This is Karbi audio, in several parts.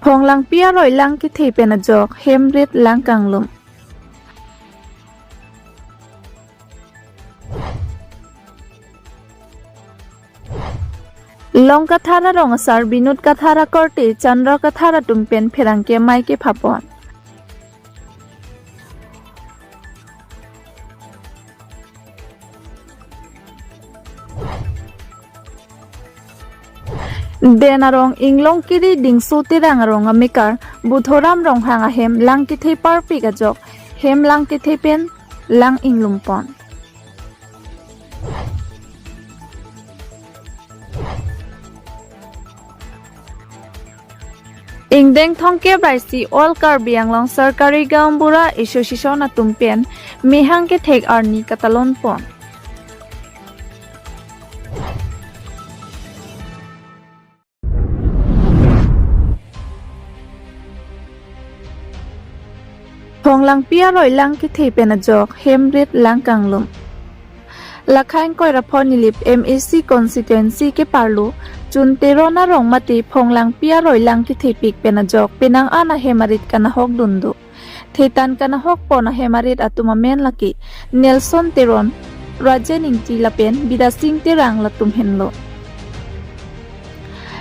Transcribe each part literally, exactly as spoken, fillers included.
Phonglangpi aroi lang kethe pen ajok, hem rit lang kanglum. Long Kathar arong asar Binod Kathar akorte Chandra Kathar atum pen pherangke amei kephapon. Den arong Inglongkiri Dingso Terang arong amekar Budhoram Ronghang ahem lang kethe parpik ajok, hem lang kethe pen lang inglumpon. Ingdeng thomkep ra isi All Karbi Anglong Sarkari Gaonbura Association atum pen mehang kethek arni katalonpon. Phonglangpi aroi lang kethe pen ajok, hem rit lang kanglum. Lakhain Koiraphon Nilip M A C constituency keparlo Chun Teron arong mate Phonglangpi aroi lang kethepik pen ajok penang an ahem arit kanahok dundu. Thetan kanahokpon ahem arit atum amen lake Nelson Teron, Rajen Ingti lapen Bidasing Terang latum henlo.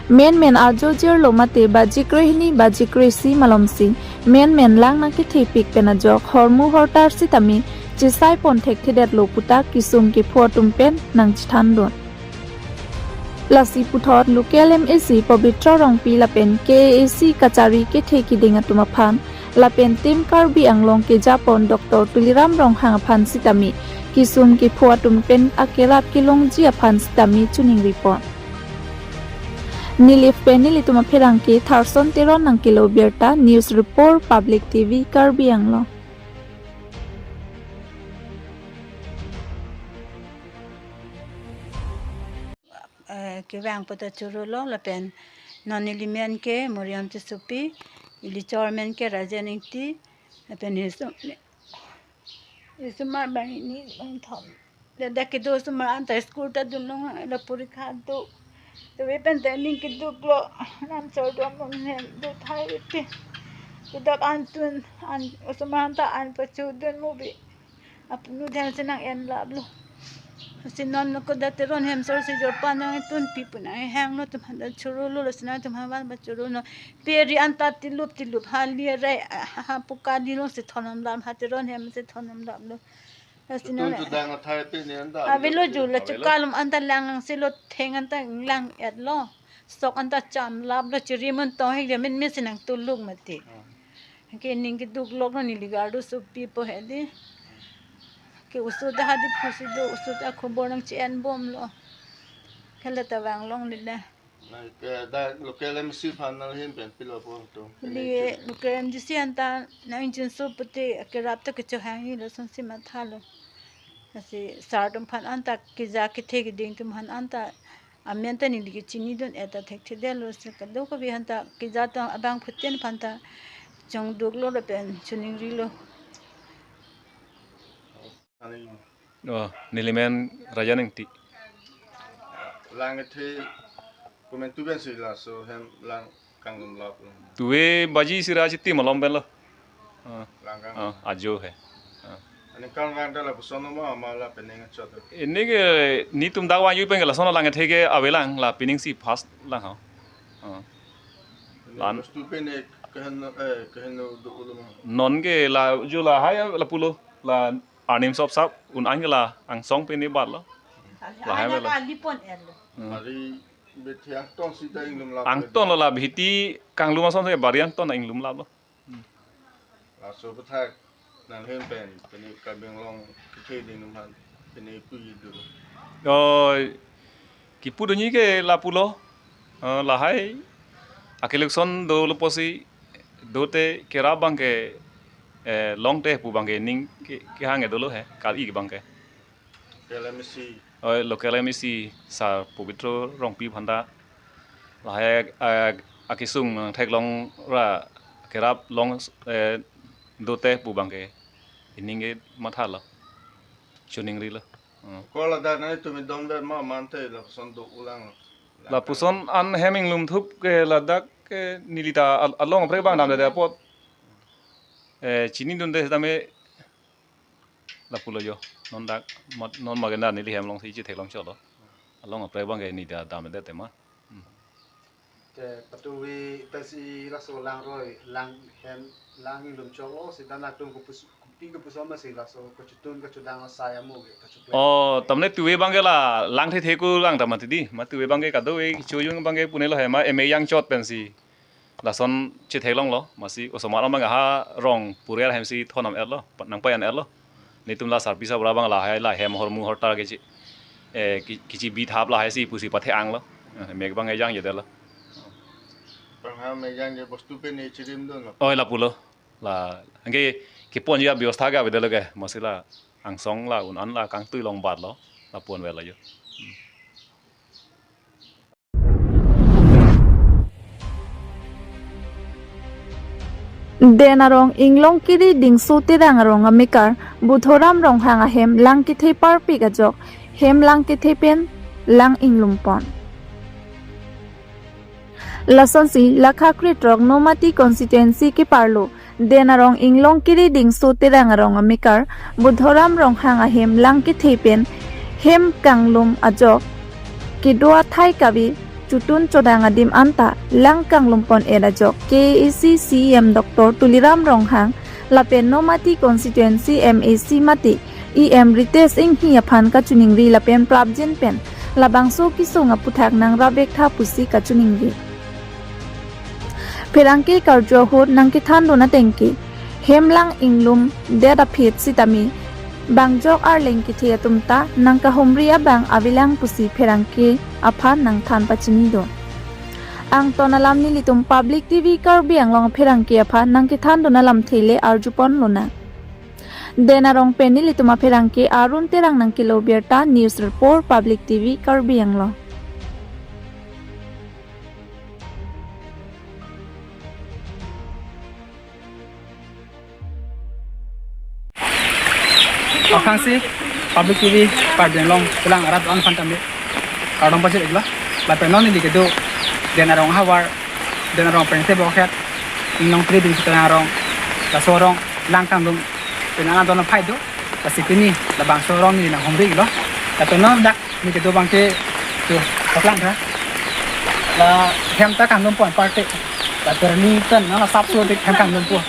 Menmen ajo jirlo mate baji krehini baji krehini malomsi menmen lang nangkethepik pen ajok hormu hortar sitame chesaipon thekthedetlo puta kesung kepho atum pen nangchethandun. Lasi puthot local M A C Pobitro Rongpi lapen K A A C kachari kethe kiding atum aphan lapen Team Karbi Anglong kejapon Doctor Tuliram Ronghang aphan sitame kesung kepho atum pen akerap kelongji aphan sitame choningripon. Nilip pen nelitum apherangke Tharson Teron nangkelo birta, News Report, Public T V, Karbi Anglong. Eh, kevang pu ta chorolo lapen non neli men ke Moriam Tissopi, ili chor men ke Rajen Ingti, lapen isu-, isomar banghini bangthom. Ladak kedo osomar anta school ta dunlong, la porikha do. Tave pen ta ning keduklo, lam chor do amun hem do thai pi. Kedak an tun, an osomar anta an pachodun mo bi. Apunu dhen si nang-en laplo. Si non ko da Teron hem sor si jorpan nangtunpi pu nang-ehanglo, atum aphan ta chorolo, lasi nangtum aphan ta chorolo. Pe ri anta tilup tilup hali rai, ha, ha, puka dilong si thondam lap, ha Teron hem si thondam laplo. Lasi nang, tun tu dang athai pe ni anta avelo, avelo ju la, avelo. Chukalum anta lang si lo, theng anta lang-etlo. Sok anta cham laplo, chiri mun tong hek dia min min si nangtuluk mati. Hmm. Ke ning keduklok lo, neli gardu sopi po hedi. Ke osomar ta hadi phusi do, osomar ta khobor nangche-en bomlo. Kala ta vanglongle. Na ke da local M C aphan nanghin pen pilo po to. Li local M D C anta nang injin so pute kerap ta kechohang ni lo, sonsi mathalo. Lasi sar atum aphan anta keja kethe kiding atum aphan anta amen ta neli kechinidun-et ta thekthedetlo, si kadokave aphan ta keja atum abangphutin aphan ta chongduklo lapen choningrilo. Ani. Oh, neli men Rajen Ingti. Lang kethe komantu pensi laso hem lang kanglum laplo. Tave baji isi ra chiti malom penlo. Ah. Lang kang. Ah, ajo he. Ah. Ani kang lang ta lapuson ma ma la pening chot. Ini ke nelitum dak vangji pen ke lason lang kethe ke avelang, la pening si first lang ho. Ah. Lan. First tu pen ke kehen, eh, kehen do ulo ma. Non ke la jo lahai lapulo, la arnam sop sap un-an ke la angsong pen ni batlo. Lahai, lahai melo. Alipon-etlo. Hmm. Bari bete angton si ta inglum lap. Angtonlo, la bhiti kanglum ason si bari angton inglum laplo. Hmm. Laso aphuthak nanghin pen, pini Karbi Anglong kethe kiding atum aphan pini puji do. Oh, kipu dunji ke lapulo. Eh, lahai akelekson dolo pusi dote kerap abang ke, eh, longte pu abang ke ning ke, kehang dolo he, kali abang ke. Local M A C. Oh, local M A C Sar Pobitro Rongpi aphan ta. Lahai, eh, akesung nangtheklong ra kerap long, eh, dote pu abang ke. Ining ke mathalo. Choningrilo. Hmm. Ko ladak nangtum dongver ma mante lapuson do ulang. Lapuson an hem inglumthup ke ladak ke neli ta al-, along aprek abang damde apot, eh, chinidunde setame lapulo jo. Non dak mat-, non magenda neli hem alongsi chetheklong cholo. Along aprek abang ke neli ta damde tema. Hmm. Te patuve pensi laso langroi, lang hem, lang inglum choklo, sita nangtum kopus-, kopi kopuson masi laso kachotun kachedang asai amo ke kachoklem. Oh, tamne tuve abang ke la lang thethe ko lang ta mati di. Ma tuve abang ke kadokave kechojun abang ke punelo he ma eme jangchot pensi lason chetheklonglo, masi osomar abang ha rong puriar hemsi thonam etlo, nangpayan etlo. Netum la sarpi sabra abang lahai la hem hormu hortar kechi, eh, ki-, kichi bithap lahaisi pusi pathe-anglo. Eh, mek abang ejang jedetlo. Bang ha mek jangje bostu pen ne chirimdunlo. Oi, lapulo. La anke kepon ya bios thaga bedetlo ke. Masi la angsong la un-an la kangtui long batlo. Lapu-an velo jo. Den arong Inglongkiri Dingso Terang arong amekar Budhoram Ronghang ahem lang kethe parpik ajok hem lang kethe pen lang inglum pon. Lasonsi Lakha kre-throk Nomati constituency keparlo Den arong Inglongkiri Dingso Terang arong amekar Budhoram Ronghang ahem lang kethe pen hem kanglum ajok kedo athai kave chotun chodang adim anta lang kanglum pon et ajok K A A C C E M Doctor Tuliram Ronghang lapen Nomati constituency M A C mate E M Ritesh Enghi aphan kachiningri lapen prapjin pen labangso kesung aputhak nangrap vektha pusi kachiningri. Pherangke karju ahut nangkethandun atengke hem lang inglumdet aphi sitame bangjok arleng kethe atum ta nangkahumri abang avelang pusi pherangke aphan nangthan pachinidun. Angton alam nelitum Public T V Karbi Anglong apherangke aphan nangkethandun alamthe le arjupon lonang. Den arong pen nelitum apherangke Arun Terang nangkelo birta, News Report, Public T V Karbi Anglong. Aphrangsi Public T V Karbi Anglong kelang arat an aphan tame kardom pajir-iklo. Lapen non neli kedo Den arong havar, Den arong pengte bokhet, Inglongkiri Dingso Terang arong, laso arong lang kanglum pen ana don aphai do. Lasi pini labangso arong neli nanghumri-iklo. Lapen non dak neli kedo abangke tu paklang tha. La hem ta kanglum pon parte. La terni pen nang la sapso dik hem kanglum po.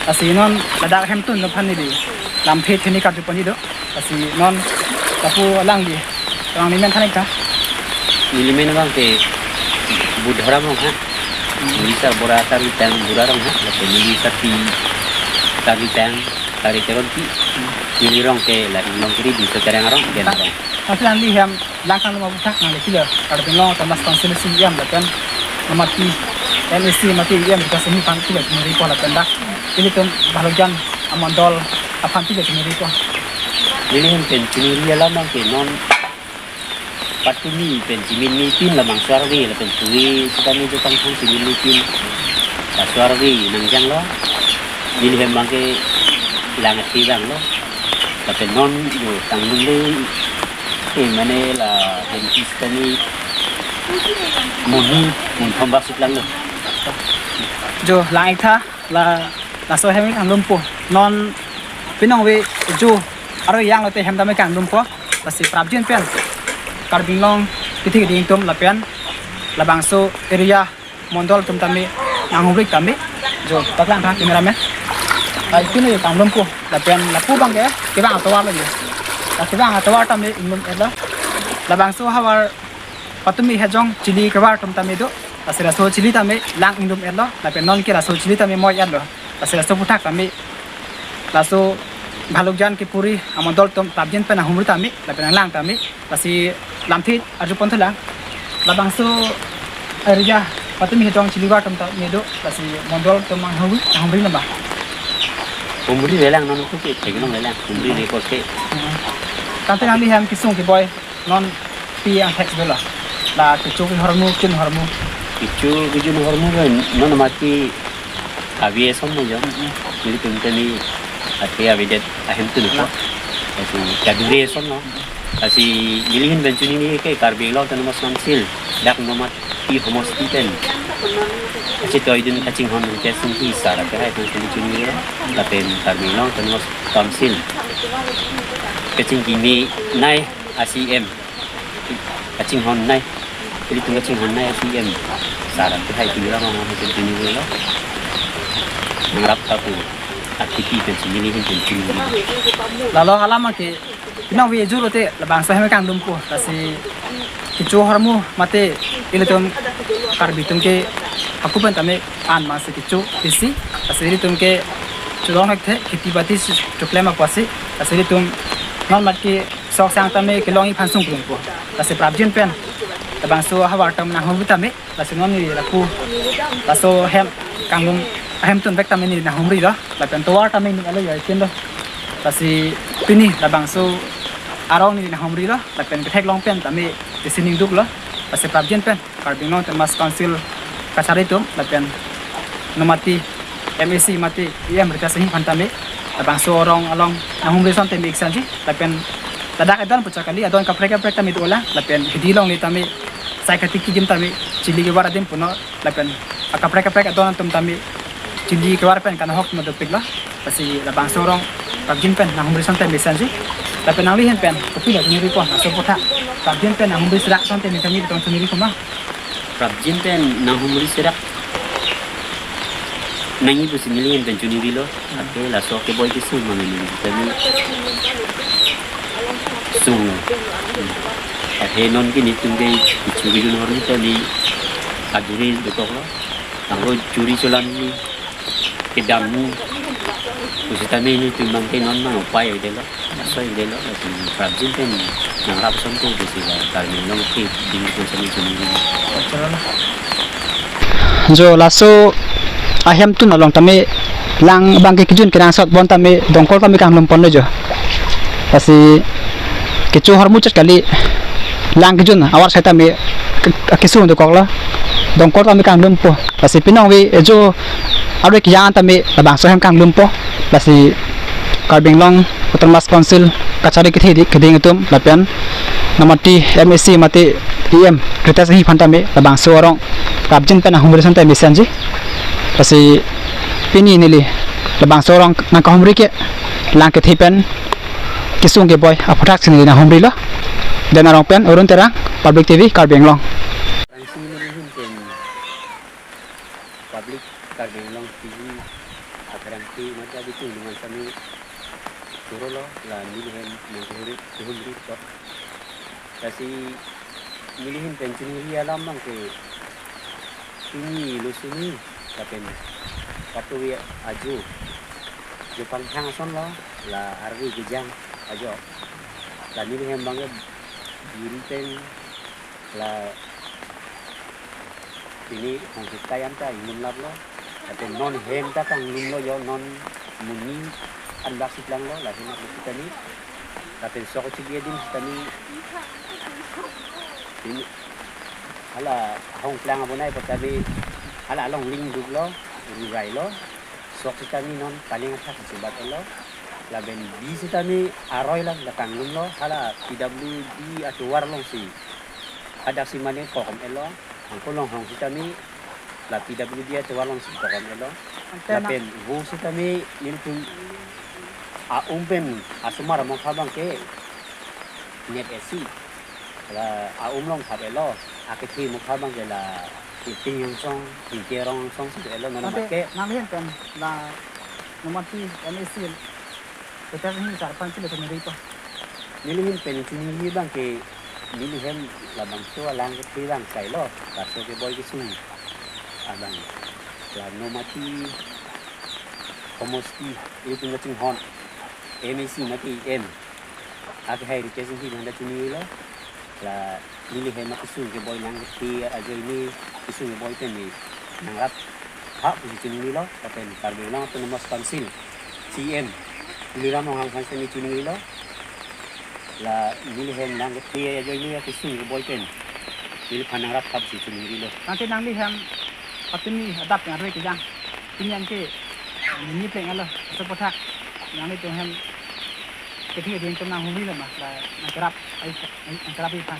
Lasi non ladak hem tun do aphan neli lamthe theni karju pon-i do. Lasi non lapu alangli, alangli men than-ik tha. Neli men abangke Budhoram Ronghang. Neli sarbura Karbi Tang Bura Ronghang. Lapen neli sarpi Karbi Tang Kari Teronpi. Neli arong ke la Inglongkiri Dingso Terang arong, Den arong. Lasi alangli hem lang kanglum aputhak nangli pilo, Karbi Anglong Autonomous Council C E M lapen Nomati M A C mate E M Ritesh Enghi aphan pilo chiningri po lapen dak ilitum Bhalokjan amondol aphan pilo chiningri po. Neli hem pen chiningri alam abangke non patumi pen chiminmi pin labangso arve lapen puri sitame jo pangthang chiminmi pin laso arve nangjanglo. Neli hem abangke lang athe janglo. Lapen non jo kanglumle ke mane la dentist tani monit monthom ba suklang lo. Jo lang-ik tha la laso hem kanglum po. Non pinong ave jo arve janglo te hem tame kanglum po. Lasi prapjin pen Karbi Anglong kethe keding atum lapen labangso area mondol atum tame nanghumri tame. Jo paklang tha cameraman. Ai pini kanglum po lapen lapu abangke kevang atovar lo jo. La kevang atovar tame inglum etlo. Labangso havar patumi hejong chili kevar atum tame do. Lasi laso chili tame lang inglum etlo. Lapen non ke laso chili tame moi etlo. Lasi laso aputhak tame laso Bhalokjan kepuri amondol atum prapjin pen nanghumri tame lapen nanglang tame. Lasi lamthe arjupon thulang. Labangso area patumi hejong chili kevar atum tame do. Lasi mondol atum nanghumri, nanghumri nang ba? Humri lelang, non ko ke theklong lelang. Humri le ko ke. Hmm. Tangte nangli hem kesung keboi non pi angthek dolo. La kecho kehormu, kejun hormu. Kecho kejun hormu kan non mati avi eson mo jo. Mm-mm. Nelitum tani athe avedet ahem tun ko. Lasi kadure eson lo. Lasi neli ahin pen chinine ke Karbi Anglong Autonomous Council dak nomati I homosti pen kachetoidun kachinghon Ritesh Enghi sir akehai aphan chini chini lo, lapen Karbi Anglong Autonomous Council kachingki me nai a-C M, kachinghon nai, ilitum kachinghon nai a-C M sir akehai Tuliram Ronghang aphan chini chini lo. Nangrap kapu akipi pen chini hin pen chini. Lalo alam ke pinang wi juro te labangso hem kanglumpo, lasi kecho ahormu mate ilitum Karbi atum ke aku pen tame an masi kecho isi, lasi ilitum ke chorong hek the kheti bati si choklem apotsi, lasi ilitum non mat ke sok sang tame kelongji aphan sungkrungpo, lasi prapjin pen labangso havar atum nanghumri tame, lasi non neli lapu laso hem kanglum ahem tun bek tame neli nanghumri lo, lapen tovar tame neli alo ya ikin lo. Lasi pini labangso arong neli nanghumri lo, lapen ketheklong pen tame isi ningduk lo, lasi prapjin pen Karbi Anglong Autonomous Council kachari atum, lapen nomati M A C mate E M Ritesh Enghi aphan tame labangso arong along nanghumri asonte me-ik sanji, lapen ladak adon puchak kali, adon kaprek kaprek tame dolang, lapen hidi along le tame sai katiki adim tame chili kevar adim punon, lapen akaprek kaprek adon atum tame chili kevar pen kanahok ma dopik lo, lasi labangso arong prapjin pen nanghumri asonte me-ik sanji, lapen nangli hin pen kopi lo chini ripo, laso aputhak prapjin pen nanghumri serak asonte me-ik sanji, tong chini ri kuma. Prapjin pen nanghumri serak nangji pusi neli hin pen chini ri lo. Ake laso keboi kesung ma neli tame sung. Ake non ke nelitum ke kecho kejun ahormu tame ajuri dokok lo. Tanglo juri cholang ni kedam ni pusitame nelitum abang ke non mang upai ave lo. Laso ave lo, laso prapjin pen nangrap asonte pusi la Karbi Anglong ke ding ko sami sami. Jo laso ahem tun along tame lang abang ke kejun kenangsot bon tame dongkol tame kanglum ponlo jo. Lasi kecho ahormu chot kali, lang kejun avar sai tame ke-, kesung dokok lo, dongkol tame kanglumpo. Lasi pinang wi ejo arui kejang tame labangso hem kanglumpo. Lasi Karbi Anglong Autonomous Council kachari kethe di keding atum lapen nomati M A C mate E M Ritesh Enghi aphan tame labangso arong prapjin pen nanghumri asonte me-ik sanji. Lasi pini neli labangso arong nangkahumri ke lang kethe pen kesung keboi aphuthak si neli nanghumri lo. Dena Rong pen Arun Terang, Public T V, Karbi Anglong. Langsi neli hin pen Public Karbi Anglong T V akrang ti mata bitung dengan kami turo lo, la neli hem nangkehumri, kehumri tok. Lasi neli hin pen chini ri alam abang ke pini lo suni lapen patuwi ajo, jo pangthang ason lo, la arvi kejang ajo, la neli hem abang ke juri pen la pini hong hita yam ta inglum lap lo. Lapen non hem ta kanglum lo jo, non muni anbak siplang lo, la hem lo sitame. Lapen sok chikli adim sitame. Pini hala hong plang abonai patame hala along ling duk lo, rurai lo. Sok sitame non paling athak si bat lo. Lapen bi sitame aroi lang la kanglum lo, hala P W D atovar along si. Hadak si mane kokom elo, angko longhong sitame la P W D atovar along si kokom elo. Ante na- Lapen vo sitame nelitum a-um pen asomar mokha abang ke net esi. La a-um along thap elo, akethe mokha abang ke la Iting Yongsong, Ingke Rong Yongsong si elo non. Ante ke nangli hin pen la nomati M A C Ritesh Enghi sir aphan chilo chini ri po. Neli hin pen chini ri abang ke neli hem labangso alang kethe abang sai lo, laso keboi kesung abang. La nomati homosti, ilitum kachinghon M A C mate E M akehai Ritesh Enghi aphan ta chini lo. La neli hem akesung keboi nangkethe ajoine, kesung keboi pen ne nangrap ha pusi chini lo, lapen Karbi Anglong Autonomous Council C M Tuliram Ronghang aphan si ne chini lo. La neli hem nangkethe ajoine akesung keboi pen neliphan nangrap ha pusi chini lo. Tangte nangli hem patumi adap yang arve kejang. Pini yang ke nini pleng alo, aso aputhak nanglitum hem kethe keding atum nanghumri lo ma, la nangkerap, ai, nangkerap iphan.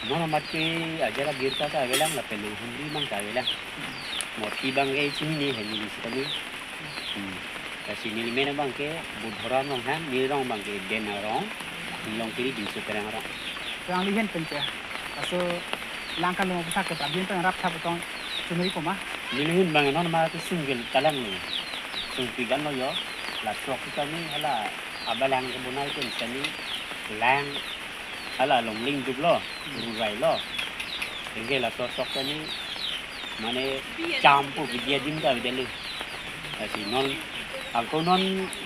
Non amat ke ajara birta ta avelang lapen nanghumri abang ta avelang. Moti abang ke chinine, hemi ni sitame. Hmm. Lasi neli men abang ke Budhoram Ronghang, neli rong abang ke Den Arong, Inglongkiri Dingsu Terang Arong. Rang lihen pen ke. Laso lang kan lo puthak ke tabin pen rap thap tong chunri koma. Neli hin abang non amat ke sungvil talang ni. Sungpi gan lo yo. La sok sitame hala abalang kebonai pen sani lang hala longling duplo, rurai lo. Anke laso sok sitame mane champu bidia dim ta bidia le. Lasi non, angko non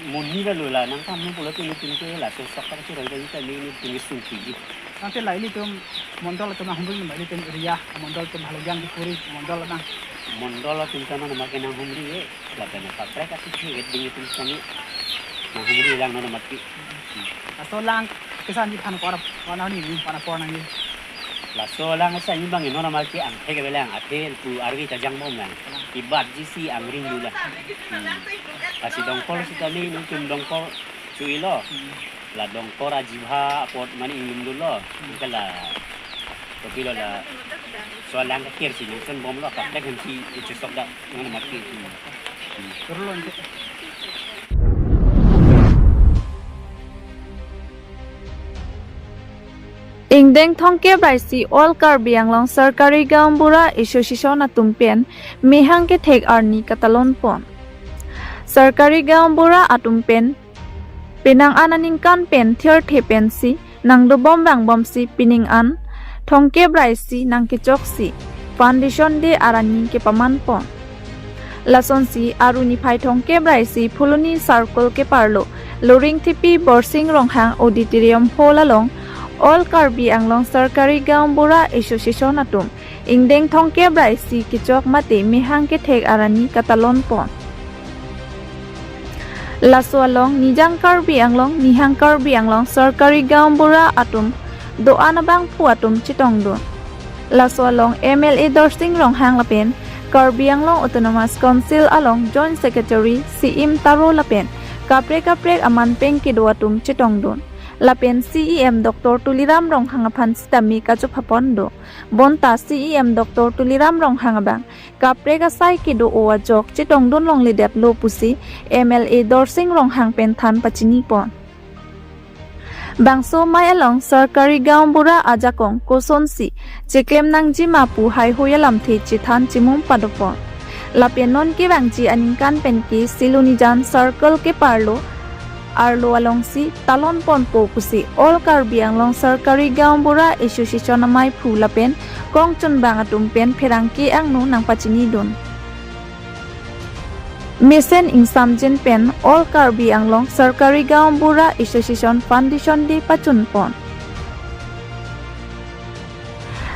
monit ta lo la nangkam nung pulo tini tin ke laso sok ta churoi ta ni ta ni ni tin ke sungki ji. Ante la ilitum mondol atum ahumri ma ilitum area, mondol atum Halogiang Dipuri, mondol abang. Mondol atum ta non amat ke nanghumri e, lapen kaprek athe ke ding atum sitame nanghumri lang non amat ke. Laso lang kesanji aphan ko arap, ko arap ni, ko arap apor nangji. Laso lang kesanji abang non amat ke angthek avelang, athe pu arvi ta jangbom lang. Ibat ji si angring dula. Hmm. Lasi dongkol sitame nelitum dongkol chu-ilo. Hmm. La dongkol ajibha apot mane inglum dolo. Hmm. Anke la kopilo la so lang ke kir si nangchonbomlo, kaprek hem si ichusok da non amat ke. Hmm. Hmm. Turlo ante. Ingdeng thomkep ra isi All Karbi Anglong Sarkari Gaonbura Association atum pen mehang kethek arni katalon pon. Sarkari Gaonbura atum pen penang an aningkan pen thirthe pensi nangdobom vangbomsi pining an thomkep ra isi nangkechoksi Foundation Day arni kepaman pon. Lasonsi Aru niphai thomkep ra isi Phuloni Circle keparlo Loringthepi Borsing Ronghang Auditorium Hall along All Karbi Anglong Sarkari Gaonbura Association atum ingdeng thomkep ra isi kechok mate mehang kethek arni katalon pon. Laso along Nijang Karbi Anglong, Nihang Karbi Anglong Sarkari Gaonbura atum do-an abangphu atum chetongdun. Laso along M L A Dorsing Ronghang lapen Karbi Anglong Autonomous Council along Joint Secretary C M Taro lapen kaprek kaprek aman pen kedo atum chetongdun. Lapen C E M Doctor Tuliram Ronghang aphan sitame kachupha pon do. Bonta C E M Doctor Tuliram Ronghang abang kaprek asai kedo-o ajok chetongdun longledetlo pusi M L A Dorsing Ronghang pen than pachini pon. Bangso amei along Sarkari Gaonbura ajakong kosonsi cheklem nangji ma pu haihui alamthe chethan chimum padopon. Lapen non kevangji aningkan pen ke Silonijan Circle keparlo arlo alongsi talon ponpo pusi All Karbi Anglong Sarkari Gaonbura Association amaiphu lapen kongchunbang atum pen pherangke angno nangpachinidun. Mesen ingsamjin pen All Karbi Anglong Sarkari Gaonbura Association Foundation Day pachunpon.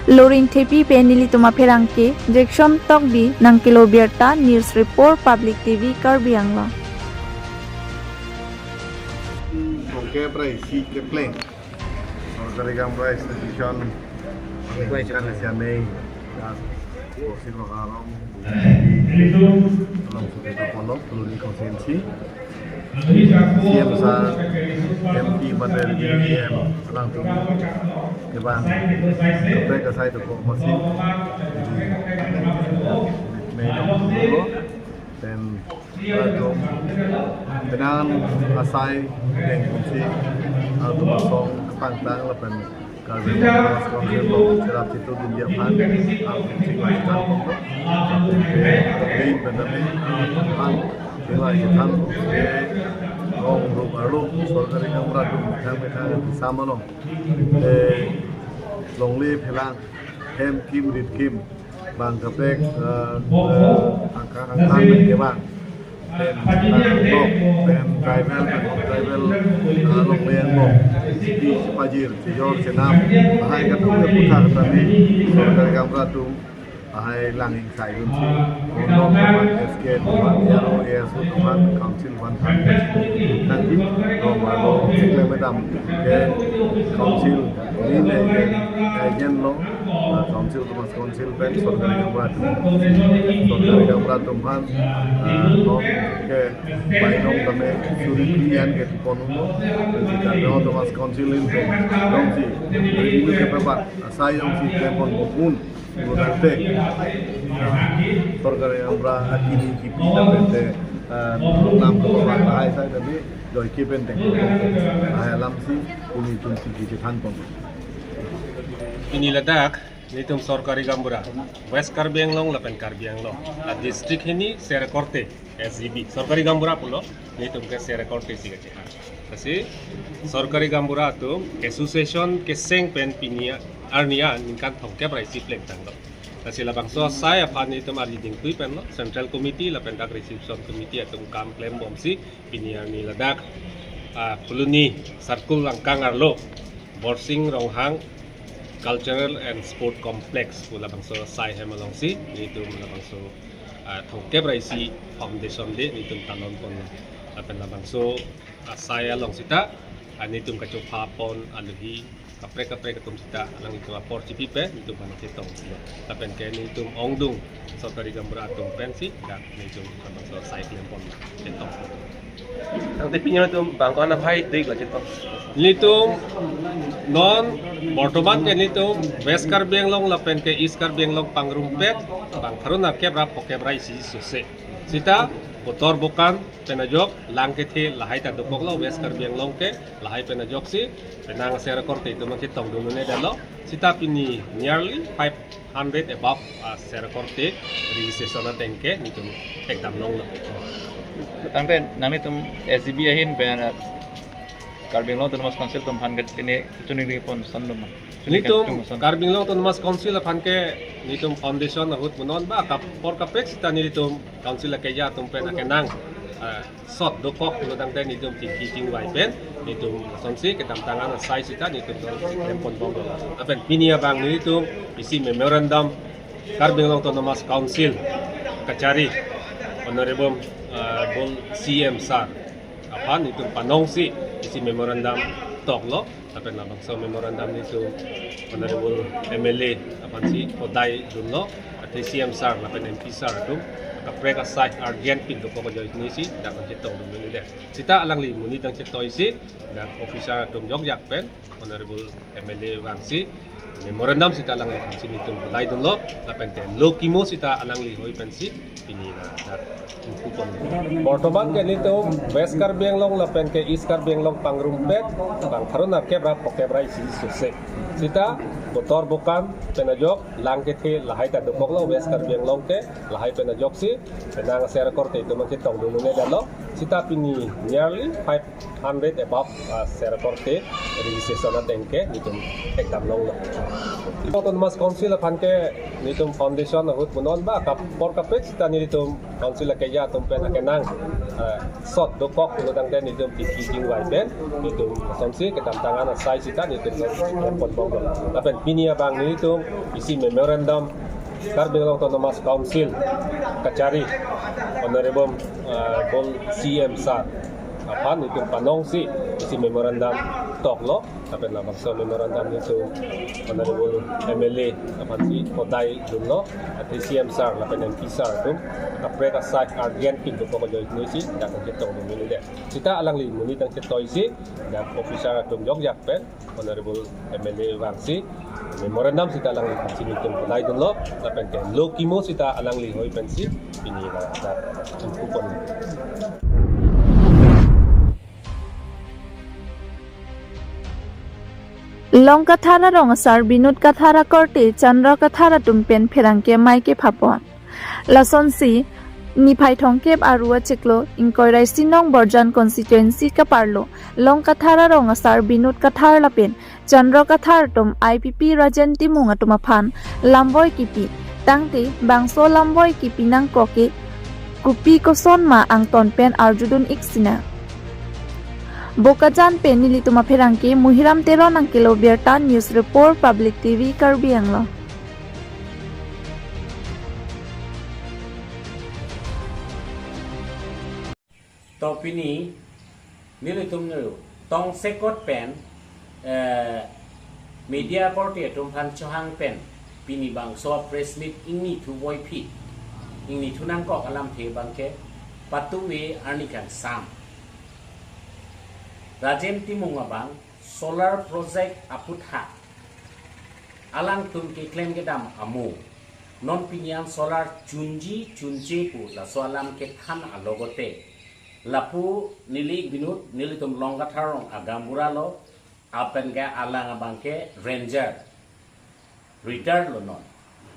Loringthepi pen nelitum apherangke Jackson Tokbi nangkelo birta, News Report, Public T V Karbi Anglong. Thomkep ra isi kepleng Sarkari Gaonbura Association kan siamei das Borsing Ronghang along sudah polo Phuloni constituency. C M sir, M P Mandal, D M, alangtum kevang kaprek asai dokok masi. Mei dong, then alangtum penang asai dengkunsi alangtum asong kepangtang lapen Karbi Anglong Autonomous Council along cherap chitu dunji aphan alangtum chingvai chethan ponlo. Lapen ke, ke, pandemic aphan chingvai chethan ke, rong rum arlo Sarkari Gaonbura atum methang methang kesam along, eh, longle phelang, hem kim rit kim, bang kaprek, eh, eh, angka angka pen kevang. Pen, eh, lok, pen tribal, pen non tribal, eh, longle angbong, siti, sipajir, sijor, senam, lahai kadung ke puthak tame, Sarkari Gaonbura atum lahai lang ingsaidunsi, kono teman S K teman, A R O, A S O teman, council teman, teman, nanti rong arlo cheklem dam ke council ni ne jen, eh, jen lo, Council, Autonomous Council pen sorkari gaonbura atum, sorkari gaonbura atum aphan, ah, non ke bainong tame suri pilihan ke tupon uno, Karbi Autonomous Council in pen jongsi revenue kepabat asai jongsi klempon bom un, pu tangte, ah, sorkari gaonbura akimi kipi tangte, ah, nam kepabat lahai asai tame joike pen teng lahai alamsi pini itum si kisi thanpon. Pini ladak nelitum sorkari gaonbura West Karbi Anglong lapen Karbi Anglong a district hini sere korte S G B sorkari gaonbura pulo, nelitum ke sere korte si kachehang. Lasi sorkari gaonbura atum association keseng pen pini arni aningkan thomkep ra isi plengtanglo. Lasi labangso asai aphan nelitum ardi dingtui penlo, Central Committee lapen dak Reception Committee atum kam klembomsi pini arni ladak, ah, Phuloni Circle angkang arlo Borsing Ronghang Cultural and Sport Complex pu labangso asai hem alongsi nelitum labangso, ah, thomkep ra isi foundation day nelitum talon ponlo. Lapen labangso asai along sita, ah, nelitum kachopha pon aluhi kaprek kaprek atum sita alanglitum apor chipi pen nelitum aphan chetong. Lapen ke nelitum ongdung sorkari gaonbura atum pensi dak nelitum labangso asai klempon chetong. Tangte pini nelitum bang ko-an aphai dei ko chetong? Nelitum non bortoman ke nelitum West Karbi Anglong lapen ke East Karbi Anglong pangrumpet bang pharo nerkep ra phokep ra isi sose. Sita botor bokan pen ajok lang kethe lahai ta dokoklo West Karbi Anglong ke, lahai pen ajoksi penang sere korte itum chetongdun un-edetlo. Sita pini nearly five hundred above, ah, sere korte registration ateng ke nelitum ekdam longlo. Tangte nanglitum S G B ahin pen, ah, Karbi Anglong Autonomous Council atum aphan ke pini chuning pon son doma? Nelitum Karbi Anglong Autonomous Council aphan ke nelitum foundation ahut punon ba kapor kaprek sita nelitum council akeja atum pen akenang, ah, sot dokok pulo tangte nelitum tingki tingvai pen nelitum sonsi kedamtang an asai sita nelitum klempon bomlo. Lapen pini abang nelitum isi memorandum Karbi Anglong Autonomous Council kachari Honorable, ah, Honorable C M sir aphan nelitum panongsi isi memorandum toklo. Lapen labangso memorandum nelitum Honorable M L A aphansi podai dunlo, athe C M sir lapen M P sir atum kaprek asai urgent pindokok ajoinesi dak chetongdun un-edet. Sita alangli monit nangchetoisi dak officer atum jokjak pen Honorable M L A vangsi memorandum sita alangli aphansi nelitum podai dunlo, lapen ke lo kimo sita alangli hoi pensi pini ladak ingpu pon. Bortoman ke nelitum West Karbi Anglong lapen ke East Karbi Anglong pangrumpet bang pharo nerkep ra phokep ra isi sose. Sita botor bokan pen ajok lang kethe lahai ta dokoklo West Karbi Anglong ke, lahai pen ajoksi penang sere korte itum chetongdun un-edetlo. Sita pini nearly five hundred above, ah, sere korte registration ateng ke nelitum ekdam longlo. Autonomous Council aphan ke nelitum foundation ahut punon ba kapor kaprek sita nelitum council akeja atum pen akenang, ah, sot dokok pulo tangte nelitum tingki tingvai pen nelitum sonsi kedamtang an asai sita nelitum klempon bomlo. Lapen pini abang nelitum isi memorandum Karbi Anglong Autonomous Council kachari Honorable, ah, Honorable C M sir aphan nelitum panongsi isi memorandum toklo, lapen labangso memorandum nelitum Honorable M L A aphansi podai dunlo, athe C M sir lapen M P sir atum kaprek asai urgent pindokok ajoinesi dak chetongdun un-edet. Sita alangli monit nangchetoisi dak officer atum jokjak pen Honorable M L A vangsi memorandum sita alangli aphansi nelitum podai dunlo, lapen ke lo kimo sita alangli hoi pensi pini ladak ingpu pon. Long Kathar arong asar Binod Kathar akorte Chandra Kathar atum pen pherangke amei kepha pon. Lasonsi, niphai thomkep aru achiklo, ingkoi ra isi nong Borjan constituency kaparlo, Long Kathar arong asar Binod Kathar lapen Chandra Kathar atum I P P Rajen Timung atum aphan lamboi kipi, tangte bangso lamboi kipi nangkok ke kopi koson ma angton pen arjudun ik sinang. Bokajan pen nelitum apherangke Muhiram Teron nangkelo birta, News Report, Public T V Karbi Anglong. To pini nelitum nu tongsekot pen, eh, media akorte atum aphan chohang pen Pini bangso press meet ingni thu voi phi, ingni thu nangkok alamthe abangke patuve arni kangsam. Rajen Timung abang solar project aputhak alangtum keklem kedam amo. Non pini an solar chunji chunche pu laso alam kethan alogote. Lapu neli binut nelitum Longkathar rong agaonbura lo, lapen ke alang abangke ranger, retired lo non.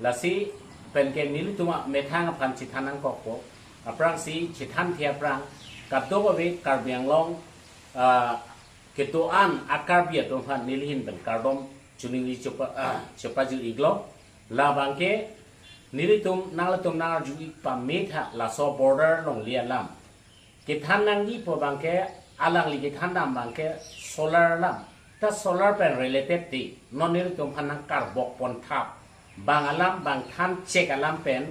Lasi pen ke nelitum amethang aphan chethan nangkokpo. Aphrangsi chethanthe aphrang kadokave Karbi Anglong, ah, kedo-an a-Karbi atum aphan neli ahin pen kardom chiningri chepa, ah, chepajir-iklo. Labangke nelitum nanglitum nangarju-ik pame tha, laso border longle alam kethan nangji pu abangke, alangli kethan dam abangke solar alam. Ta solar pen related ti non nelitum aphan nangkarbok pon thap. Bang alam, bang than chek alam pen,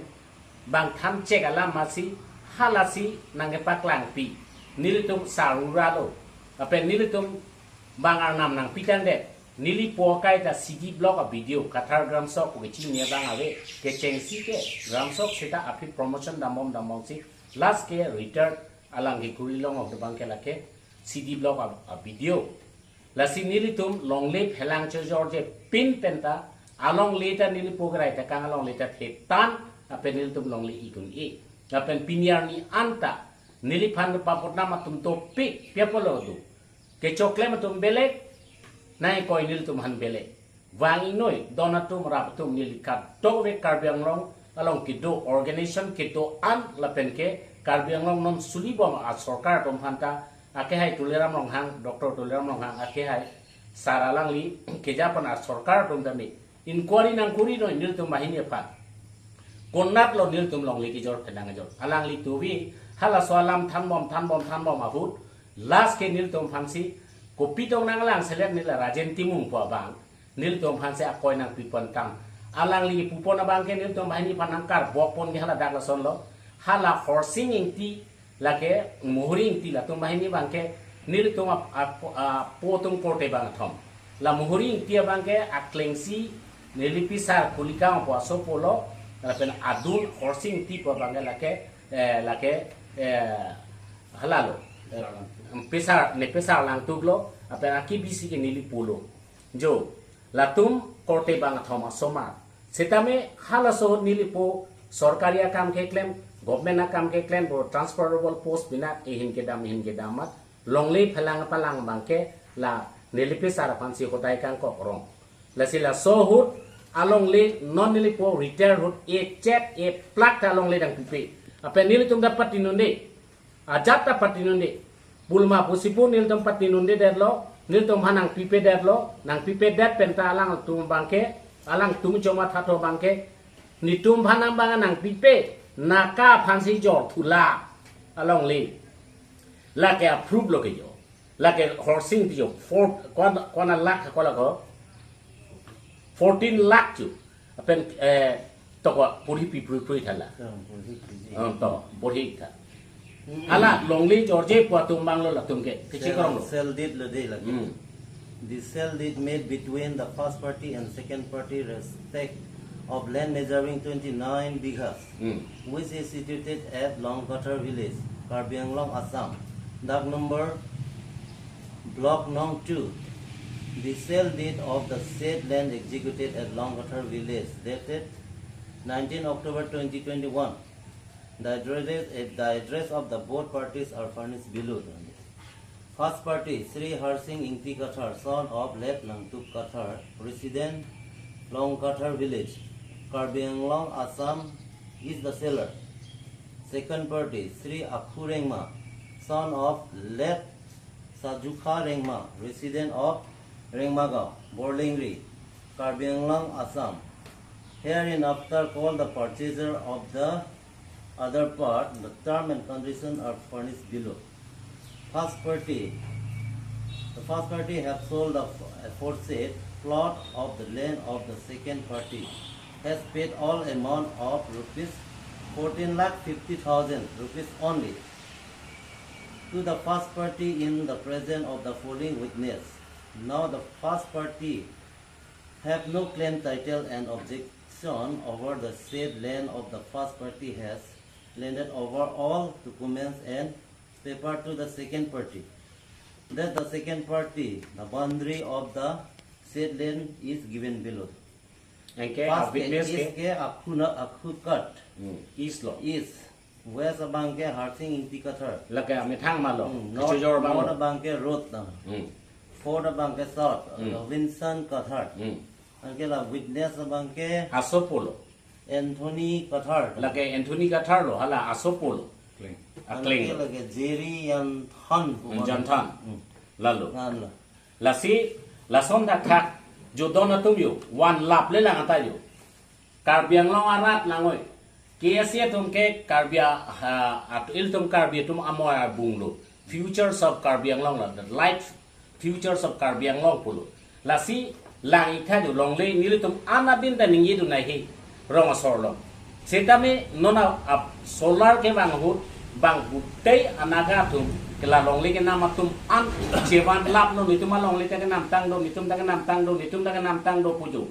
bang than chek alam masi halasi nangkepaklangpi. Nelitum sarura lo. Lapen nelitum bang arnam nangpitangdet. Neli po akai ta C D block a-B D O, Kathar Gramsok pu kechini abang ave, kechengsi ke Gramsok seta aphi promotion dambom dambomsi last ke retired alang ke Kurli Longok abangke lake C D block a, a-B D O. Lasi nelitum longle phelang chojorje pin penta alongle ta neli po kerai ta kang alongle ta thetan, lapen nelitum longle ik un-e. Lapen pini arni anta neliphan papotnam atum topi piapolo do. Kechoklem atum belek, nai koi nelitum aphan belek. Vang ingnoi, don atum rap atum neli kadokave Karbi Anglong along kedo organization kedo-an lapen ke Karbi Anglong non sulibom a-sorkar atum aphanta, akehai Tuliram Ronghang, Doctor Tuliram Ronghang akehai, sar alangli keja pen a-sorkar atum tame inquiry nangkuri noi nelitum banghini aphan. Konatlo nelitum longle kejor phelang kejor. Alangli tuvi halaso alam thanbom thanbom thanbom ahut last ke nelitum aphansi kopi tong nanglang selet neli Rajen Timung pu abang nelitum aphansi akoi nangpipon tang. Alangli pupon abangke nelitum banghini aphan nangkarbok pon ke hala dak lasonlo. Hala Horsing Ingti lake Muhuri Ingti latum banghini abangke nelitum ap, ap, apo atum korte bangkethom. La Muhuri Ingti abangke aklengsi neli pisar Kulikang pu asopo lo, lapen adun Horsing Ingti pu abangke lake, eh, lake, eh, halalo. Eh, pisar, ne pisar Langtuk lo, lapen aki bisi ke neli pulo. Jo, latum korte bangkethom asomar. Setame halaso ahut neli po sorkari akam keklem, government akam keklem, bo transferable post pinak, ehin kedam, ehin kedam mat, longle phelang palang abangke la neli pisar aphansi hodai kangkok rong. Lasi laso ahut alongle non neli po retire ahut echet eplak ta alongle nangpipe. Lapen nelitum ta patinunde. Ajat ta patinunde. Bulma pusi pu nelitum patinundedetlo, nelitum aphan nangpipedetlo, nangpipedet penta alangtum abangke, alangtum choma thato abangke, netum aphan nang bang nangpipe, naka aphansi jor thula alongle. Lake a-proof lo ke jo. Lake Horsing Ingti jo, four, kona, kona lakh, kona ko, fourteen lakh chu. Lapen, eh, toko porhi pi prui prui thala. Hmm, porhi pi ji. Hmm, to, porhi tha. Hmm. Hala longle jorje pu atum banglo latum ke, kechek rong lo. Sell, sell deed lo de lake. Hmm. The sell deed made between the first party and second party respect of land measuring twenty-nine bighas, Hmm. which is situated at Longkathar village, Karbi Anglong, Assam. Dak number Block Nong two, the sale deed of the said land executed at Longkathar village, dated nineteen October twenty twenty-one. The address, the address of the both parties are furnished below. First party, Sri Harsing Ingti Kathar, son of late Langtuk Kathar, resident Longkathar village, Karbi Anglong, Assam, is the seller. Second party, Sri Akhu Rengma, son of late Sajukha Rengma, resident of Rengmagaon, Borlengri, Karbi Anglong, Assam, hereinafter called the purchaser of the other part. The term and condition are furnished below. First party, the first party have sold the aforesaid plot of the land of the second party, has paid all amount of rupees fourteen lakh fifty thousand rupees only to the first party in the presence of the following witness. Now the first party have no claim title and objects Over the said land of the first party has landed over all documents and paper to the second party, that the second party, the boundary of the said land is given below. Anke first a witness case ke ke akhuna akhu kat hmm, is lo. Is west abang ke Harsing Ingti Kathar. Lake amethang malo. Hmm, north, kachojor abang north lo. Abang ke road na. Hmm. Fourth abang ke south, hmm, Robinson Kathar. Hmm. Anke la witness abang ke asopo lo. Anthony Kathar. Lake Anthony Kathar lo, hala asopo lo. Kling. Akleng. Anke lo. Lake Jerry Yanthan. Yanthan. Hmm. Lalo. Nan lo. Lasi, lason thakthak, jodon atum yo, one lap le lang ata yo. Karbi Anglong arat langoi. K S A atum ke Karbi a, ha, at ilitum Karbi atum amo abung lo. Futures of Karbi Anglong la, the light futures of Karbi Anglong pulo. Lasi lang-ik tha yo longle nelitum an adin ta ningje dun nai he rong asor lo. Setame non a, a solar kevang ahut bang gutei anaga atum ke la longle kenam atum an chevan lap lo netum alongle ta kenamtang do, netum ta kenamtang do, netum ta kenamtang do pu jo.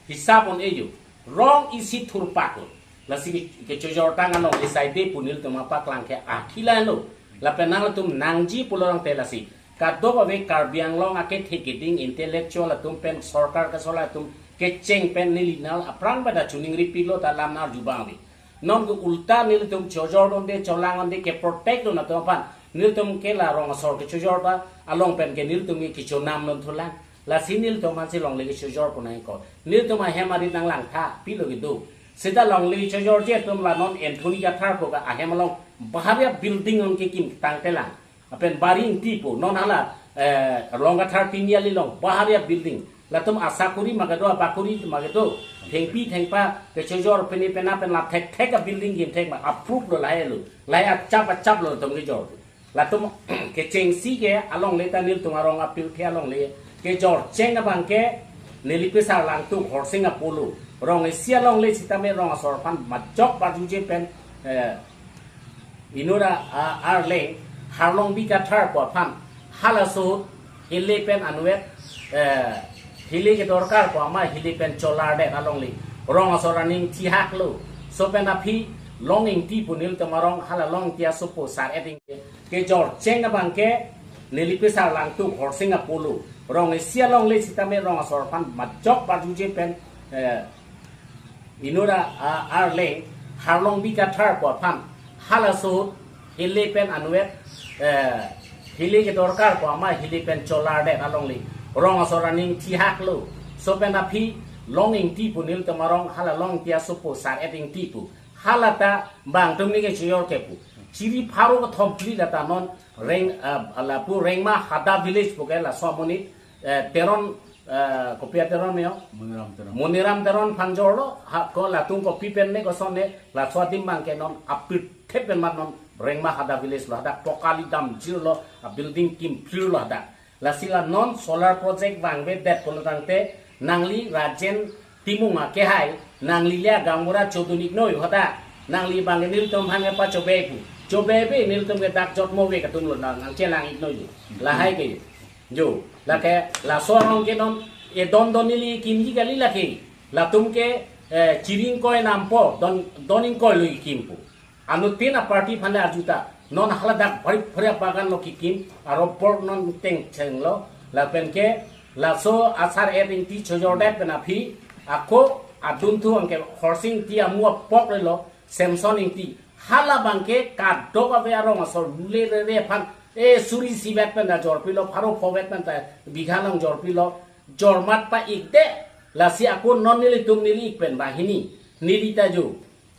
Hisap un-e jo. Rong isi thurpak lo. Lasi ke, kechojor tang alongle saide pu nelitum apaklang ke akhila lo. Lapen nangtum nangji pulo rong te lasi. Kadokave Karbi Anglong akethe keding intellectual atum pen sorkar kesolar atum kecheng pen neli nal aphrang pada chuning ripik lo ta lam nang arju abang ave. Non ke ulta nelitum chojor donde, cholang donde, ke protect dun atum aphan nelitum ke la rong asor kechojor ta along pen ke nelitum ke kechonam lon thulang. Lasi nelitum aphan si longle kechojor pu nang-ik ko. Nelitum ahem arit nang langtha, pilo kedo. Seta longle chojorji atum la non Anthony Kathar pu ke ahem along baharia building on kekim tangte lang. Lapen Bari Ingti pu, non hala, eh, Rongkathar Tiniali along, baharia building. Latum asakuri ma kedo, abakuri ma kedo, thengpi thengpa, kechojor pini pena pen la thekthek a building gim thek ma, approve lo lahai lo, lahai achap achap lo latum kejor. Latum kechengsi ke alongle ta nelitum arong apirthe alongle, kejor cheng abang ke, neli pesar langtuk Horsing Apollo, rong isi alongle sitame rong asor aphan majok barjuje pen, eh, inut a, a, arleng, Harlongbi Kathar pu aphan, halaso ahut, hile pen anvet, eh, hile kedorkar pu ama hile pen cholardet alongle, rong asor aning thihak lo, so pen aphi Long Ingti pu nelitum arong, hala Long Ingti asopo Sar-et Ingti, kejor cheng abang ke, neli pesar langtuk Horsing Apollo, rong isi alongle sitame rong asor aphan majok barjuje pen, eh, inut a, a, arleng, Harlongbi Kathar pu aphan, halaso ahut, hile pen anvet, eh, hile kedorkar pu ama hile pen cholardet alongle, rong asor aning thihak lo, so pen aphi Long Ingti pu nelitum arong, hala Long Ingti asopo Sar-et Ingti pu, hala ta bang atum ni kechojor ke pu, chiri pharo kethom phli lata non Reng, ah, lapu Rengma Hada village pu ke laso amonit, eh, Teron, eh, kopi a Teron me yo? Moniram Teron. Moniram Teron aphan jorlo, ha, ko latum kopi pen ne koson ne, laso adim abang ke non apirthe pen mat non Rengma Hada village lo hadak pokali damjir lo, a building kimphlir lo hadak. Lasi la non solar project vangvedet pulo tangte, nangli Rajen Timung akehai, nangli le gaonbura chodun-ik noi hadak, nangli abang nelitum aphan ke pachobei pu. Chobei ave nelitum ke dak jotmo ave kadun lo nang, nangchelang-ik noi. Lahai ke. Jo, lake, laso arong ke non, e don don neli kimji kali lake. Latum ke, eh, chiri ingkoi nampo, don, don ingkoi lo ikim pu. Anuttin a party aphan le arju ta. Non haladak bari bari bagan lo kikim, a rubber non tengcheng lo. Lapen ke, laso a Sar-et Ingti chojordet pen aphi, ako adunthu abang ke Horsing Ingti amu apok le lo, Samson Ingti. Hala abang ke kadokave arong asor lule rere aphan, e suri isi vet pen ta jorpilo, pharo pho vet pen ta bigha along jorpilo, jormat pa-ik de, lasi ako non nelitum neli-ik pen banghini, neli ta jo,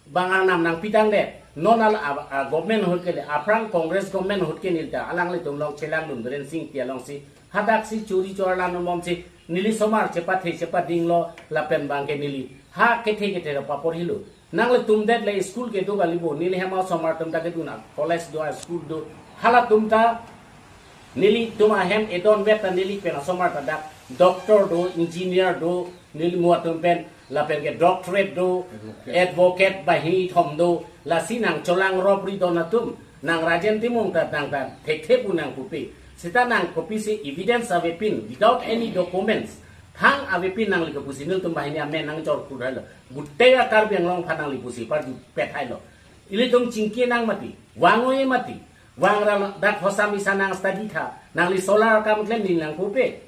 bang arnam nangpi tangdet, non al a, a government ahut ke le, aphrang Congress government ahut ke neli ta, alanglitum along chelang dun Biren Sing Ingti alongsi, hadak si chori chor lan bomsi, neli somar chepathe chepading lo, lapen abang ke neli, ha kethe kethe ra papor hilo. Nanglitum det le school kedo kali bo, neli hem asomar atum ta kedun a, college do a, school do. Halatum ta, nelitum ahem edon vet ta neli pen asomar ta dak, doctor do, engineer do, neli mu atum pen, lapen ke doctorate do, advocate, advocate banghini kethom do, lasi nangcholang robri don atum, nang Rajen Timung ta nang ta thekthe pu nangpupe. Seta nang kopisi evidence avepin, without any documents, Thang avepin nangli kepusi nelitum banghini amen nangjor kudai lo. Gutei a-Karbi Anglong aphan nangli pusi parju pethai lo. Ilitum chingki nang mati, vang-oi mati, vang ra dak hosam isa nang study tha, nangli solar akam klem ni nang pupe.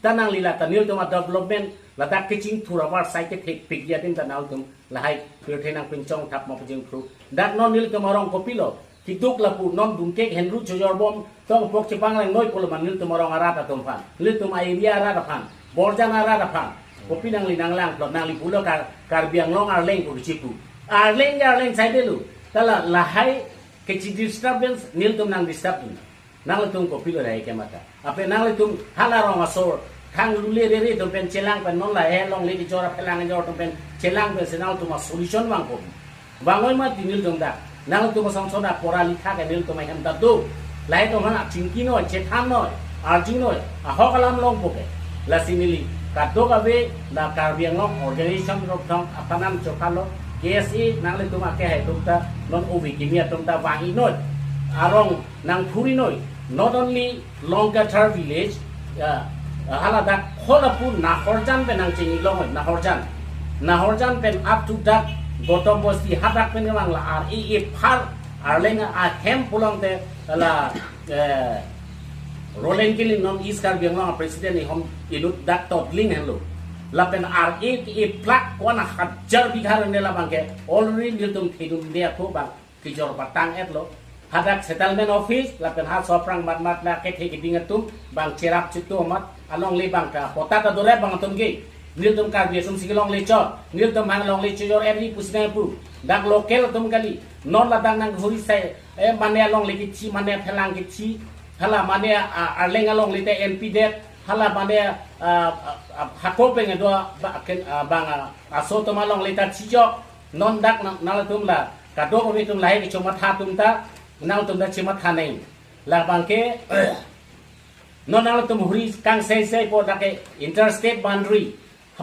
Ta nangli la ta nelitum a-development, ladak kechingthur avarsai kethekpik adim ta nangtum lahai pirthe nangpinchong thap ma pajingphru. Dak non nelitum arong kopilo, kiduk lapu non dungkek henru chojorbom tong pok chepanglang noi pulo ma nelitum arong arat atum aphan, nelitum a-area arat aphan, Borjan arat aphan. Kopi nangli nanglang plot, nangli pulo Kar-, Karbi Anglong Arleng pu kechipu. Arleng ya Arleng saidelo. Ta la lahai kechi disturbance nelitum nang disturb dun. Nanglitum kopilo rai ke mata. Ape nanglitum hala rong asor, thang lule rere atum pen chelang pen non lahai longle kejor aphelang kejor atum pen chelang pensi nangtum a-solution vangpo. Vang-oi mati nelitum dak. Nangtum asong sona pora litha ke nelitum ahem ta do. Lahai atum aphan chingki noi, chethan noi, arju noi, ahok alam longpo ke. Lasi neli kadokave la Karbi Anglong organization rok thong apanam chokalo, K S A nanglitum ake hai atum ta non ovi kimi atum ta vang-i noi. Arong nangphuri noi. Not only Longkathar village, ya, hala dak kholapur Nahorjan pen nangchingki long, Nahorjan. Nahorjan pen up to dak Gautam Bosti hadak pen kemang la R A A phar Arleng ahem pulote la, eh, Roland Killing non East Karbi Anglong president ihom inut dak Totling henlo. Lapen R A A plak kona hajar bigha rende labang ke already nelitum thedun de ako bang kejor patang-et lo. Hadak settlement office, lapen ha soprang mat mat na kethe keding atum, bang cherap chitu mat, alongle bang ta, pota ta dore bang atum ke. Nelitum Karbi atum si kelongle chot, nelitum hang longle chojor-et ri pusi nangpu. Dak local atum kali, non ladak nanghuri sai, eh, mane alongle kechi, mane aphelang kechi, hala mane, ah, Arleng alongle te N P det, hala mane, ah, ah, ah, hako pen do, ba, ken, ah, bang, ah, aso atum alongle ta chijok, non dak nang, nangtum la, kadokave atum lahai kechomatha atum ta, nangtum ta chematha nang. Labang ke, non nangtum huri kangseisei po dak ke interstate boundary.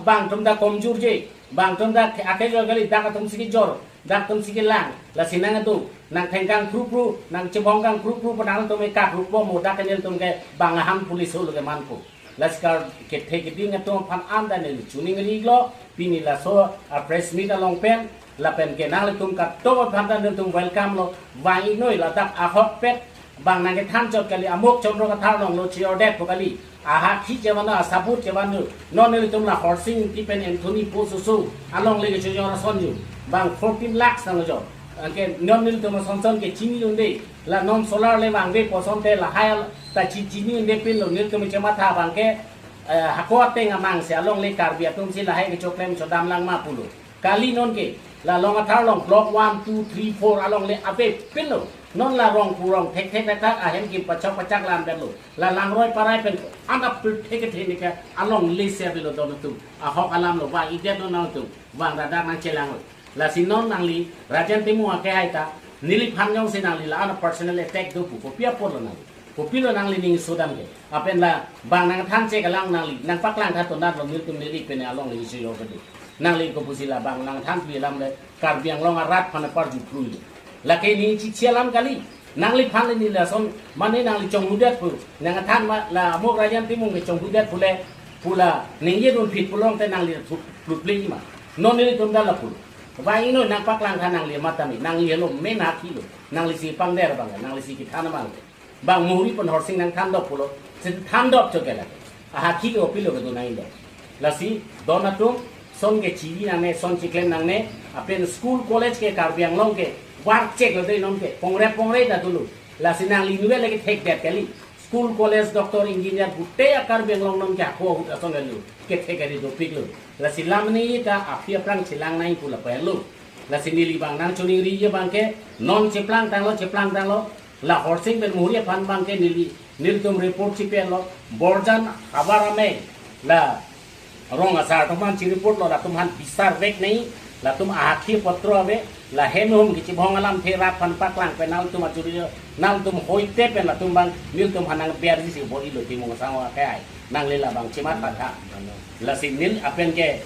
Bang atum ta komjur je, bang atum ta ke ake jor kali dak atum si kejor, dak atum si kelang, lasi nang atum, nang thengkang phru phru, nang chebong kang phru phru, pa nangtum ekak rupo mo dak ke nelitum ke bang aham police holo ke manpo. Lasi Kar kethe keding atum aphan an ta neli choningri lo, pini laso a-press meet along pen, lapen ke nanglitum kadokave aphan ta nelitum welcome lo, vang-i noi ladak ahokpet, bang nangkethan chot kali amuk Chandra Kathar along lo chojor det po kali, ahakhi chevan asabut chevan lo, non nelitum la Horsing Ingti pen Anthony po susu, alongle kechojor ason ju, bang fourteen lakhs nangjo, anke non nelitum ason son ke chini unde, la non solar le vangve pu asonte lahai ta chi chini unde pin lo nelitum chematha bang ke, eh, hako ateng amang si alongle Karbi atum si lahai kechoklem chodam lang ma pulo. Kali non ke, la Longkathar along block one, two, three, four alongle ave pin lo. Non la rong kurong thek thek thek thek ahem kim pachok pachak lam pen lo. La Langroi Parai pen anap pil thek thek ne ke alongle si ave lo don atum. Ahok alam lo vang-i det non nangtum. Vang ra dak nangchelang lo. Lasi non nangli Rajen Timung ake hai ta, neliphan jongsi nangli la-an personal attack do pu, kopi apor lo nangli. Kopilo nangli ning sodam ke. Apen la bang nangthan che kalang nangli, nangpaklang tha tonat lo nelitum neli pen alongle isi yo kedo. Nangli kopusi la bang nangthan pi alam le Karbi Anglong arat aphan parju phrui. Lake ning chichi alam kali. Nangliphan le neli lason, mane nangli chonghudet pu. Nangthan ma la amuk Rajen Timung ke chonghudet pu le, pu la ningje dun phit pulote nangli thu-, thupli ma. Non nelitum dala pu. Vang-i noi nangpaklang tha nangli matami, nangli lo main hakhi lo, nangli si pangder bang, nangli si kethan bang. Bang muhuri pen Horsing nangthan dok pulo, si than dok chot ke lake. Ahakhi ke opilo kedo nang indo. Lasi don atum, son ke chiri nangne, son chiklem nangne, apen school college ke Karbi Anglong ke, warchek lo dei non ke, pongre pongre ta dulu. Lasi nangli nuwe lake thekdet kali. School, college, doctor, engineer, gutei a-Karbi Anglong non ke ako ahut ason lalu. Kethek kali dopik lo. Lasi lam ni ta aphi aphrang chelang nang pu la pelo. Lasi neli bang nangchoningri ye bang ke, non cheplang tanglo, cheplang tanglo. La Horsing pen muhuri aphan bang ke neli, nelitum report chipe lo. Borjan havar amei. La rong asar atum aphan chi report lo, latum aphan bisar vek nai, latum ahakhi potro ave, la hem hum kechibhong alamthe rat aphan paklang pen nangtum achuri, nangtum hoite pen latum bang, nelitum aphan nangberji si bor-ilo Timung asang akai, nangli la bang chimat patha. Lasi neli apen ke,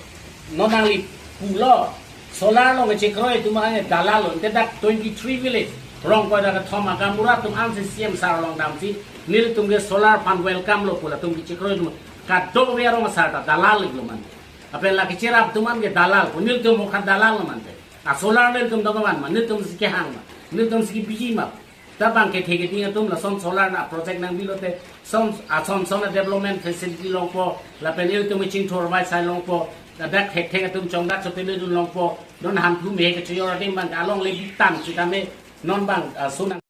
non nangli pulo, solar along chekroi atum ang dalal lo, ante dak twenty-three village, rong koi dak thom agamura atum ansi C M sir along damsi, nelitum ke solar aphan welcome lo pu latum kechekroi atum, Kadokave arong asar ta dalal iklo mante. Lapen la kecherap atum an ke dalal, pu nelitum hokhat dalal lo mante. A solar nelitum dong man ma, nelitum si kehang ma, nelitum si biji ma. Ta bang kethe keding atum lason solar na project nangbi lote, son, ason son a development facility longpo, lapen ilitum chingthur bai sai longpo, ladak thekthek atum chongdak chotele dun longpo, non hanthu me kechoyor adim bang along le bitang sitame, non bang, ah, sunang